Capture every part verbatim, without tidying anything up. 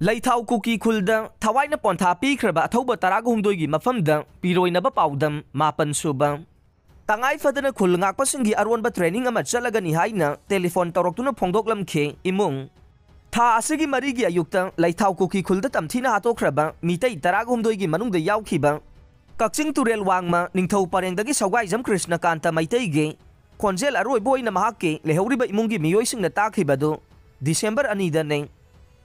ꯂꯩꯊꯥꯎ ꯀꯨꯀꯤ ꯈꯨꯜꯗ ꯊꯋꯥꯏꯅ ꯄꯣꯟꯊꯥ ꯄꯤꯈ꯭ꯔꯕ ꯑꯊꯧꯕ ꯇꯔꯥꯒ ꯍꯨꯝꯗꯣꯏꯒꯤ ꯃꯐꯝꯗ ꯄꯤꯔꯣꯏꯅꯕ ꯄꯥꯎꯗꯝ꯫ ꯃꯥꯄꯟ ꯁꯨꯕ꯫ ꯇꯉꯥꯏ ꯐꯗꯅ ꯈꯨꯜ ꯉꯥꯛꯄꯁꯤꯡꯒꯤ ꯑꯔꯣꯟꯕ training ꯑꯃ ꯆꯠꯂꯒꯅꯤ ꯍꯥꯏꯅ telephone ꯇꯧꯔꯛꯇꯨꯅ ꯐꯣꯡꯗꯣꯛꯂꯝꯈꯤ ꯏꯃꯨꯡ꯫ ꯊꯥ ꯑꯁꯤꯒꯤ ꯃꯔꯤꯒꯤ ꯑꯌꯨꯛꯇ ꯂꯩꯊꯥꯎ ꯀꯨꯀꯤ ꯈꯨꯜꯗ ꯇꯝꯊꯤꯅ ꯍꯥꯠꯇꯣꯛꯈ꯭ꯔꯕ ꯃꯤꯇꯩ ꯇꯔꯥꯒ ꯍꯨꯝꯗꯣꯏꯒꯤ ꯃꯅꯨꯡꯗ ꯌꯥꯎꯈꯤꯕ ꯀꯛꯆꯤꯡ ꯇꯨꯔꯦꯜ ꯋꯥꯡꯃ ꯅꯤꯡꯊꯧ ꯄꯔꯦꯡꯗꯒꯤ ꯁꯧꯒꯥꯏꯖꯝ ꯀ꯭ꯔꯤꯁꯅꯀꯥꯟꯇ ꯃꯩꯇꯩꯒꯤ ꯈꯣꯟꯖꯦꯜ ꯑꯔꯣꯏꯕ ꯑꯣꯏꯅ ꯃꯍꯥꯛꯀꯤ ꯂꯩꯍꯧꯔꯤꯕ ꯏꯃꯨꯡꯒꯤ ꯃꯤꯑꯣꯏꯁꯤꯡꯅ ꯇꯥꯈꯤꯕꯗꯨ December ꯑꯅꯤꯗꯅꯤ꯫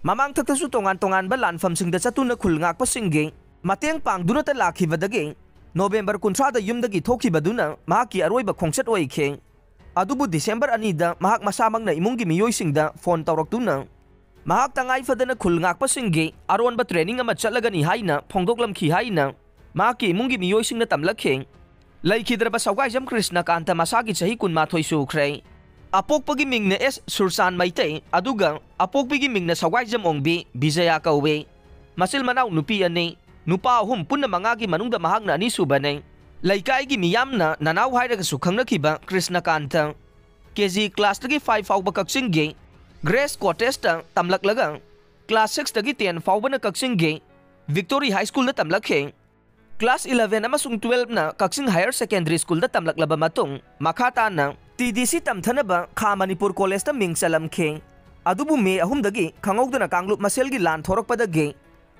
ꯃꯃꯥꯡꯊꯛꯇꯁꯨ ꯇꯣꯉꯥꯟ ꯇꯣꯉꯥꯟꯕ ꯂꯥꯟꯐꯝꯁꯤꯡꯗ ꯆꯠꯇꯨꯅ ꯈꯨꯜ ꯉꯥꯛꯄꯁꯤꯡꯒꯤ ꯃꯇꯦꯡ ꯄꯥꯡꯗꯨꯅꯇ ꯂꯥꯛꯈꯤꯕꯗꯒꯤ November ꯀꯨꯟꯊ꯭ꯔꯥꯗ ꯌꯨꯝꯗꯒꯤ ꯊꯣꯛꯈꯤꯕꯗꯨꯅ ꯃꯍꯥꯛꯀꯤ ꯑꯔꯣꯏꯕ ꯈꯣꯡꯆꯠ ꯑꯣꯏꯈꯤ꯫ ꯑꯗꯨꯕꯨ December ꯑꯅꯤꯗ ꯃꯍꯥꯛ ꯃꯁꯥꯃꯛꯅ ꯏꯃꯨꯡꯒꯤ ꯃꯤꯑꯣꯏꯁꯤꯡꯗ phone ꯇꯧꯔꯛꯇꯨꯅ ꯃꯍꯥꯛ ꯇꯉꯥꯏ ꯐꯗꯅ ꯈꯨꯜ ꯉꯥꯛꯄꯁꯤꯡꯒꯤ ꯑꯔꯣꯟꯕ training ꯑꯃ ꯆꯠꯂꯒꯅꯤ ꯍꯥꯏꯅ ꯐꯣꯡꯗꯣꯛꯂꯝꯈꯤ ꯍꯥꯏꯅ ꯃꯍꯥꯛꯀꯤ ꯏꯃꯨꯡꯒꯤ ꯃꯤꯑꯣꯏꯁꯤꯡꯅ ꯇꯝꯂꯛꯈꯤ꯫ ꯂꯩꯈꯤꯗ꯭ꯔꯕ ꯁꯧꯒꯥꯏꯖꯝ ꯀ꯭ꯔꯤꯁꯅꯀꯥꯟꯇ ꯃꯁꯥꯒꯤ ꯆꯍꯤ ꯀꯨꯟꯃꯥꯊꯣꯏ ꯁꯨꯈ꯭ꯔꯦ꯫ ꯑꯄꯣꯛꯄꯒꯤ ꯃꯤꯡꯅ ꯑꯦꯁ ꯁꯨꯔꯆꯥꯟ ꯃꯩꯇꯩ, ꯑꯗꯨꯒ ꯑꯄꯣꯛꯄꯤꯒꯤ ꯃꯤꯡꯅ ꯁꯧꯒꯥꯏꯖꯝ ꯑꯣꯡꯕꯤ ꯕꯤꯖꯌꯥ ꯀꯧꯏ꯫ ꯃꯆꯤꯜ ꯃꯅꯥꯎ ꯅꯨꯄꯤ ꯑꯅꯤ, ꯅꯨꯄꯥ ꯑꯍꯨꯝ, ꯄꯨꯟꯅ ꯃꯉꯥꯒꯤ ꯃꯅꯨꯡꯗ ꯃꯍꯥꯛꯅ ꯑꯅꯤꯁꯨꯕꯅꯤ꯫ ꯂꯩꯀꯥꯏꯒꯤ ꯃꯤꯌꯥꯝꯅ ꯅꯅꯥꯎ ꯍꯥꯏꯔꯒꯁꯨ ꯈꯪꯅꯈꯤꯕ ꯀ꯭ꯔꯤꯁꯅꯀꯥꯟꯇ ꯀꯦ ꯖꯤ classꯇꯒꯤ five ꯐꯥꯎꯕ ꯀꯛꯆꯤꯡꯒꯤ Grace Cottageꯇ ꯇꯝꯂꯛꯂꯒ class sixꯇꯒꯤ ten ꯐꯥꯎꯕꯅ ꯀꯛꯆꯤꯡꯒꯤ Victory High Schoolꯗ ꯇꯝꯂꯛꯈꯤ꯫ Class eleven ꯑꯃꯁꯨꯡ twelveꯅ ꯀꯛꯆꯤꯡ Higher Secondary Schoolꯗ ꯇꯝꯂꯛꯂꯕ ꯃꯇꯨꯡ ꯃꯈꯥ ꯇꯥꯅ T D C ꯇꯝꯊꯅꯕ ꯈꯥ ꯃꯅꯤꯄꯨꯔ Collegeꯇ ꯃꯤꯡ ꯆꯜꯂꯝꯈꯤ꯫ ꯑꯗꯨꯕꯨ May ꯑꯍꯨꯝꯗꯒꯤ ꯈꯪꯍꯧꯗꯅ ꯀꯥꯡꯂꯨꯞ ꯃꯁꯦꯜꯒꯤ ꯂꯥꯟ ꯊꯣꯔꯛꯄꯗꯒꯤ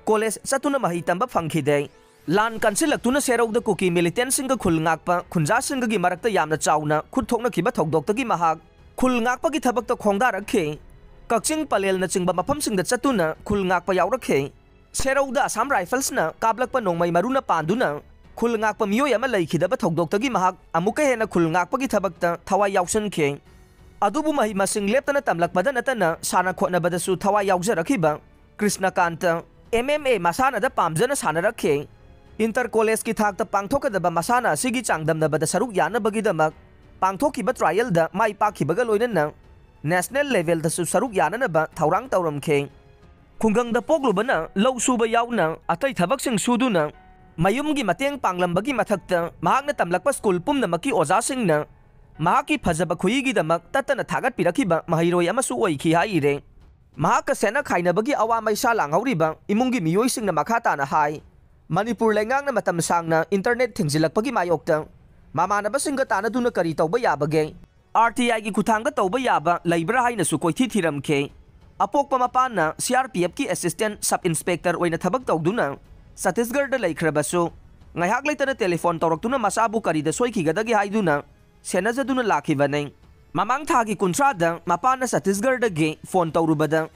college ꯆꯠꯇꯨꯅ ꯃꯍꯩ ꯇꯝꯕ ꯐꯪꯈꯤꯗꯦ꯫ ꯂꯥꯟ ꯀꯟꯁꯤꯜꯂꯛꯇꯨꯅ ꯁꯦꯔꯧꯗ ꯀꯨꯀꯤ militantꯁꯤꯡꯒ ꯈꯨꯜ ꯉꯥꯛꯄ ꯈꯨꯟꯖꯥꯁꯤꯡꯒꯒꯤ ꯃꯔꯛꯇ ꯌꯥꯝꯅ ꯆꯥꯎꯅ ꯈꯨꯠ ꯊꯣꯛꯅꯈꯤꯕ ꯊꯧꯗꯣꯛꯇꯒꯤ ꯃꯍꯥꯛ ꯈꯨꯜ ꯉꯥꯛꯄꯒꯤ ꯊꯕꯛꯇ ꯈꯣꯡꯗꯥꯔꯛꯈꯤ꯫ ꯀꯛꯆꯤꯡ, ꯄꯂꯦꯜꯅꯆꯤꯡꯕ ꯃꯐꯝꯁꯤꯡꯗ ꯆꯠꯇꯨꯅ ꯈꯨꯜ ꯉꯥꯛꯄ ꯌꯥꯎꯔꯛꯈꯤ꯫ ꯁꯦꯔꯧꯗ Assam Riflesꯅ ꯀꯥꯞꯂꯛꯄ ꯅꯣꯡꯃꯩ ꯃꯔꯨꯅ ꯄꯥꯟꯗꯨꯅ ꯈꯨꯜ ꯉꯥꯛꯄ ꯃꯤꯑꯣꯏ ꯑꯃ ꯂꯩꯈꯤꯗꯕ ꯊꯧꯗꯣꯛꯇꯒꯤ ꯃꯍꯥꯛ ꯑꯃꯨꯛꯀ ꯍꯦꯟꯅ ꯈꯨꯜ ꯉꯥꯛꯄꯒꯤ ꯊꯕꯛꯇ ꯊꯋꯥꯏ ꯌꯥꯎꯁꯤꯟꯈꯤ꯫ ꯑꯗꯨꯕꯨ ꯃꯍꯩ ꯃꯁꯤꯡ ꯂꯦꯞꯇꯅ ꯇꯝꯂꯛꯄꯗ ꯅꯠꯇꯅ ꯁꯥꯟꯅ ꯈꯣꯠꯅꯕꯗꯁꯨ ꯊꯋꯥꯏ ꯌꯥꯎꯖꯔꯛꯈꯤꯕ ꯀ꯭ꯔꯤꯁꯅꯀꯥꯟꯇ M M A ꯃꯁꯥꯟꯅꯗ ꯄꯥꯝꯖꯅ ꯁꯥꯟꯅꯔꯛꯈꯤ꯫ Inter Collegeꯀꯤ ꯊꯥꯛꯇ ꯄꯥꯡꯊꯣꯛꯀꯗꯕ ꯃꯁꯥꯟꯅ ꯑꯁꯤꯒꯤ ꯆꯥꯡꯗꯝꯅꯕꯗ ꯁꯔꯨꯛ ꯌꯥꯅꯕꯒꯤꯗꯃꯛ ꯄꯥꯡꯊꯣꯛꯈꯤꯕ trialꯗ ꯃꯥꯏ ꯄꯥꯛꯈꯤꯕꯒ ꯂꯣꯏꯅꯅ national levelꯗꯁꯨ ꯁꯔꯨꯛ ꯌꯥꯅꯅꯕ ꯊꯧꯔꯥꯡ ꯇꯧꯔꯝꯈꯤ꯫ ꯈꯨꯡꯒꯪꯗ ꯄꯣꯛꯂꯨꯕꯅ ꯂꯧ ꯁꯨꯕ ꯌꯥꯎꯅ ꯑꯇꯩ ꯊꯕꯛꯁꯤꯡ ꯁꯨꯗꯨꯅ ꯃꯌꯨꯝꯒꯤ ꯃꯇꯦꯡ ꯄꯥꯡꯂꯝꯕꯒꯤ ꯃꯊꯛꯇ ꯃꯍꯥꯛꯅ ꯇꯝꯂꯛꯄ school ꯄꯨꯝꯅꯃꯛꯀꯤ ꯑꯣꯖꯥꯁꯤꯡꯅ ꯃꯍꯥꯛꯀꯤ ꯐꯖꯕ ꯈꯨꯏꯒꯤꯗꯃꯛ ꯇꯠꯇꯅ ꯊꯥꯒꯠꯄꯤꯔꯛꯈꯤꯕ ꯃꯍꯩꯔꯣꯏ ꯑꯃꯁꯨ ꯑꯣꯏꯈꯤ ꯍꯥꯏꯔꯦ꯫ ꯃꯍꯥꯛꯀ ꯁꯦꯟꯅ ꯈꯥꯏꯅꯕꯒꯤ ꯑꯋꯥ ꯃꯩꯁꯥ ꯂꯥꯡꯍꯧꯔꯤꯕ ꯏꯃꯨꯡꯒꯤ ꯃꯤꯑꯣꯏꯁꯤꯡꯅ ꯃꯈꯥ ꯇꯥꯅ ꯍꯥꯏ, ꯃꯅꯤꯄꯨꯔ ꯂꯩꯉꯥꯛꯅ ꯃꯇꯝ ꯁꯥꯡꯅ ꯏꯟꯇꯔꯅꯦꯠ ꯊꯤꯡꯖꯤꯜꯂꯛꯄꯒꯤ ꯃꯥꯌꯣꯛꯇ ꯃꯃꯥꯟꯅꯕꯁꯤꯡꯒ ꯇꯥꯟꯅꯗꯨꯅ ꯀꯔꯤ ꯇꯧꯕ ꯌꯥꯕꯒꯦ? ꯑꯥꯔ ꯇꯤ ꯑꯥꯏꯒꯤ ꯈꯨꯠꯊꯥꯡꯗ ꯇꯧꯕ ꯌꯥꯕ ꯂꯩꯕ꯭ꯔꯥ ꯍꯥꯏꯅꯁꯨ ꯀꯣꯏꯊꯤ ꯊꯤꯔꯝꯈꯤ꯫ ꯑꯄꯣꯛꯄ ꯃꯄꯥꯅ ꯁꯤ ꯑꯥꯔ ꯄꯤ ꯑꯦꯐꯀꯤ ꯑꯦꯁꯤꯁꯇꯦꯟ ꯁꯕ ꯏꯟꯁꯄꯦꯛꯇꯔ ꯑꯣꯏꯅ ꯊꯕꯛ ꯇꯧꯗꯨꯅ ꯆꯇꯤꯁꯒꯔꯗ ꯂꯩꯈ꯭ꯔꯕꯁꯨ, ꯉꯥꯏꯍꯥꯛ ꯂꯩꯇꯅ ꯇꯦꯂꯤꯐꯣꯟ ꯇꯧꯔꯛꯇꯨꯅ ꯃꯆꯥꯕꯨ ꯀꯔꯤꯗ ꯁꯣꯏꯈꯤꯒꯗꯒꯦ ꯍꯥꯏꯗꯨꯅ ꯁꯦꯟꯅꯖꯗꯨꯅ ꯂꯥꯛꯈꯤꯕꯅꯤ꯫ ꯃꯃꯥꯡ ꯊꯥꯒꯤ ꯀꯨꯟꯊ꯭ꯔꯥꯗ ꯃꯄꯥꯅ ꯆꯇꯤꯁꯒꯔꯗꯒꯤ ꯐꯣꯟ ꯇꯧꯔꯨꯕꯗ,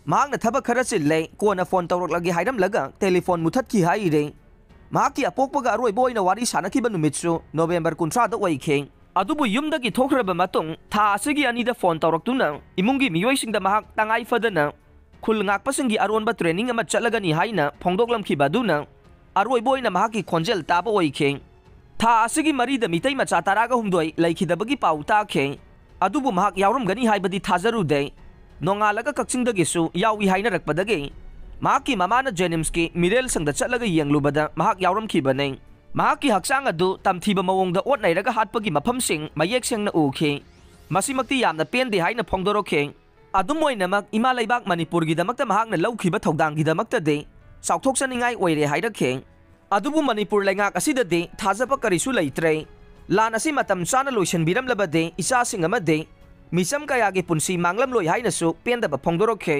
ꯃꯍꯥꯛꯅ ꯊꯕꯛ ꯈꯔ ꯆꯤꯜꯂꯦ, ꯀꯣꯟꯅ ꯐꯣꯟ ꯇꯧꯔꯛꯂꯒꯦ ꯍꯥꯏꯔꯝꯂꯒ ꯇꯦꯂꯤꯐꯣꯟ ꯃꯨꯊꯠꯈꯤ ꯍꯥꯏꯔꯦ꯫ ꯃꯍꯥꯛꯀꯤ ꯑꯄꯣꯛꯄꯒ ꯑꯔꯣꯏꯕ ꯑꯣꯏꯅ ꯋꯥꯔꯤ ꯁꯥꯟꯅꯈꯤꯕ ꯅꯨꯃꯤꯠꯁꯨ ꯅꯣꯕꯦꯝꯕꯔ ꯀꯨꯟꯊ꯭ꯔꯥꯗ ꯑꯣꯏꯈꯤ꯫ ꯑꯗꯨꯕꯨ ꯌꯨꯝꯗꯒꯤ ꯊꯣꯛꯈ꯭ꯔꯕ ꯃꯇꯨꯡ ꯊꯥ ꯑꯁꯤꯒꯤ ꯑꯅꯤꯗ ꯐꯣꯟ ꯇꯧꯔꯛꯇꯨꯅ ꯏꯃꯨꯡꯒꯤ ꯃꯤꯑꯣꯏꯁꯤꯡꯗ ꯃꯍꯥꯛ ꯇꯉꯥꯏ ꯐꯗꯅ ꯈꯨꯜ ꯉꯥꯛꯄꯁꯤꯡꯒꯤ ꯑꯔꯣꯟꯕ ꯇ꯭ꯔꯦꯅꯤꯡ ꯑꯃ ꯆꯠꯂꯒꯅꯤ ꯍꯥꯏꯅ ꯐꯣꯡꯗꯣꯛꯂꯝꯈꯤꯕ ꯑꯗꯨꯅ ꯑꯔꯣꯏꯕ ꯑꯣꯏꯅ ꯃꯍꯥꯛꯀꯤ ꯈꯣꯟꯖꯦꯜ ꯇꯥꯕ ꯑꯣꯏꯈꯤ꯫ ꯊꯥ ꯑꯁꯤꯒꯤ ꯃꯔꯤꯗ ꯃꯤꯇꯩ ꯃꯆꯥ ꯇꯔꯥꯒ ꯍꯨꯝꯗꯣꯏ ꯂꯩꯈꯤꯗꯕꯒꯤ ꯄꯥꯎ ꯇꯥꯈꯤ꯫ ꯑꯗꯨꯕꯨ ꯃꯍꯥꯛ ꯌꯥꯎꯔꯝꯒꯅꯤ ꯍꯥꯏꯕꯗꯤ ꯊꯥꯖꯔꯨꯗꯦ꯫ ꯅꯣꯡꯉꯥꯜꯂꯒ ꯀꯛꯆꯤꯡꯗꯒꯤꯁꯨ ꯌꯥꯎꯏ ꯍꯥꯏꯅꯔꯛꯄꯗꯒꯤ ꯃꯍꯥꯛꯀꯤ ꯃꯃꯥꯅ ꯖꯦꯅꯤꯝꯁꯀꯤ ꯃꯤꯔꯦꯜ ꯁꯪꯗ ꯆꯠꯂꯒ ꯌꯦꯡꯂꯨꯕꯗ ꯃꯍꯥꯛ ꯌꯥꯎꯔꯝꯈꯤꯕꯅꯤ꯫ ꯃꯍꯥꯛꯀꯤ ꯍꯛꯆꯥꯡ ꯑꯗꯨ ꯇꯝꯊꯤꯕ ꯃꯑꯣꯡꯗ ꯑꯣꯠ ꯅꯩꯔꯒ ꯍꯥꯠꯄꯒꯤ ꯃꯐꯝꯁꯤꯡ ꯃꯌꯦꯛ ꯁꯦꯡꯅ ꯎꯈꯤ꯫ ꯃꯁꯤꯃꯛꯇꯤ ꯌꯥꯝꯅ ꯄꯦꯟꯗꯦ ꯍꯥꯏꯅ ꯐꯣꯡꯗꯣꯔꯛꯈꯤ꯫ ꯑꯗꯨꯝ ꯑꯣꯏꯅꯃꯛ, ꯏꯃꯥ ꯂꯩꯕꯥꯛ ꯃꯅꯤꯄꯨꯔꯒꯤꯗꯃꯛꯇ ꯃꯍꯥꯛꯅ ꯂꯧꯈꯤꯕ ꯊꯧꯗꯥꯡꯒꯤꯗꯃꯛꯇꯗꯤ ꯆꯥꯎꯊꯣꯛꯆꯅꯤꯡꯉꯥꯏ ꯑꯣꯏꯔꯦ ꯍꯥꯏꯔꯛꯈꯤ꯫ ꯑꯗꯨꯕꯨ ꯃꯅꯤꯄꯨꯔ ꯂꯩꯉꯥꯛ ꯑꯁꯤꯗꯗꯤ ꯊꯥꯖꯕ ꯀꯔꯤꯁꯨ ꯂꯩꯇ꯭ꯔꯦ꯫ ꯂꯥꯟ ꯑꯁꯤ ꯃꯇꯝ ꯆꯥꯅ ꯂꯣꯏꯁꯤꯟꯕꯤꯔꯝꯂꯕꯗꯤ ꯏꯆꯥꯁꯤꯡ ꯑꯃꯗꯤ ꯃꯤꯆꯝ ꯀꯌꯥꯒꯤ ꯄꯨꯟꯁꯤ ꯃꯥꯡꯂꯝꯂꯣꯏ ꯍꯥꯏꯅꯁꯨ ꯄꯦꯟꯗꯕ ꯐꯣꯡꯗꯣꯔꯛꯈꯤ꯫